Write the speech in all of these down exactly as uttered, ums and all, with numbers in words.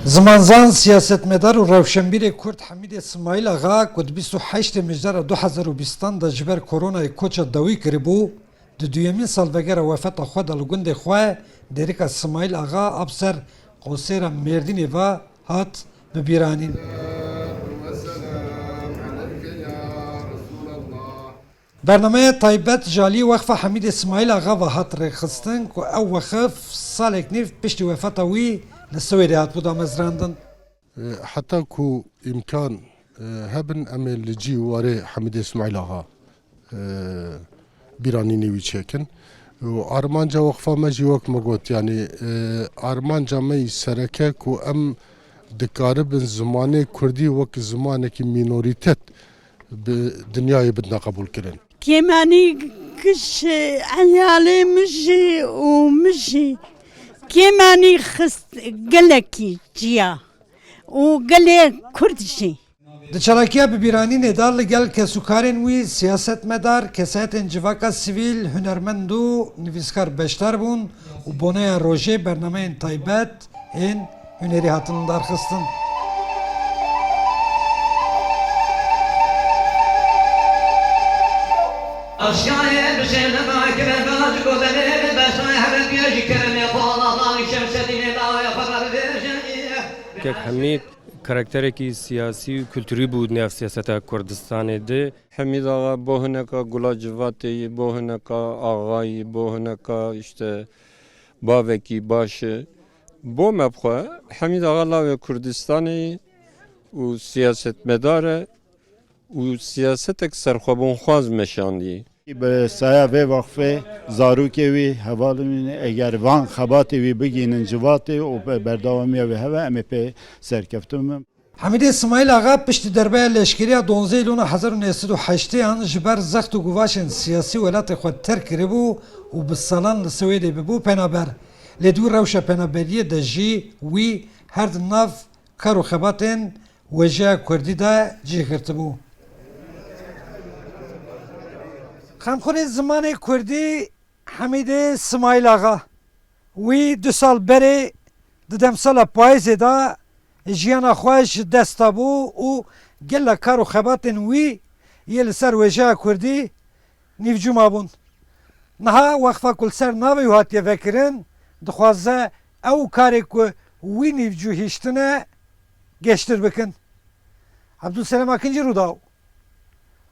Zimanzan, siyasetmedar û rewşenbîrê Kurd Hemîdê Simayîl Axa ku di bîst û heştê Mijdara du hezar û bîstan de ji ber koronayê koça dawî kiribû, di duyemîn salvegera wefata xwe de li gundê xwe Dêrika Simayîl Axa a bi ser qosêra Mêrdînê ve hat bibîranîn. Bernameya taybet ji alî Weqfa Hemîdê Simayîl Axa ve hat rêxistin ku ew weqif salek nîv piştî wefata wî li Swêdê hatibû damezrandin. E, heta ku îmkan, e, hebin, em ê li cî warê Hemîdê Simayîl Axa, e, bîranînê wî çêkin. Û armanca weqfa me jî wek me got, yanî, e, armanca me yî sereke ku em dikaribin zimanê kurdî wek zimanekî mînorîtet bi dinyayê bidine qebûlkirin. Kêmanî giş eyalê min jî û min jî kêmanî xist gelekî ciya û gelê Kurd jî. Di çalakiya bibîranînê de li gel kesûkarên wî, siyasetmedar, kesayetên civaka sivîl, hunermend û nivîskar beşdar bûn û boneya rojê bernameyên taybet ên hunerî hatin lidarxistin. Kek Hemîd karakterekî siyasî û kulturî bû di nêv siyaseta Kurdistanê de. Hemîd Axa bo hineka gula civatê yî, bo hineka axa yî, bo hineka, işte, bavekî baş e. Bo me bi xwe, Hemîd Axa lawê Kurdistanê yî û siyasetmedar e û siyasetek serxwebûnxwaz meşandî. Bi saya vê wexfê zarokê wî, hevalên wî, eger van xebatê wî bigihînin civatê û be-, berdewamiya wî hebe, em ê pê serkeftin bin. Hemîdê Simayîl Axa piştî derbeya leşkerî ya duwazdeh Îlona hezar û neh sed û heştê an ji ber zext û guvaşên siyasî welatê xwe terk kiribû û bi salan li Swêdê bibû penaber. Lê di wî rewşa penaberiyê de jî wî her di nav kar û xebatên wêjeya kurdî de cih girtibû. Xemxurê zimanê kurdî Hemîdê Simayîl Axa. Wî du sal berê di demsala payîzê de jiyana xwe ji dest dabû û gelek kar û xebatên wî yê li ser wêjeya kurdî nîvcû mabûn. Niha wexfa ku li ser navê wî hatiye vekirin, dixwaze ew karê ku wî nîvcû hiştine geştir bikin. Ebdulselem Akincî, Rûdaw,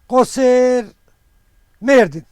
Qosêr, Mêrdîn.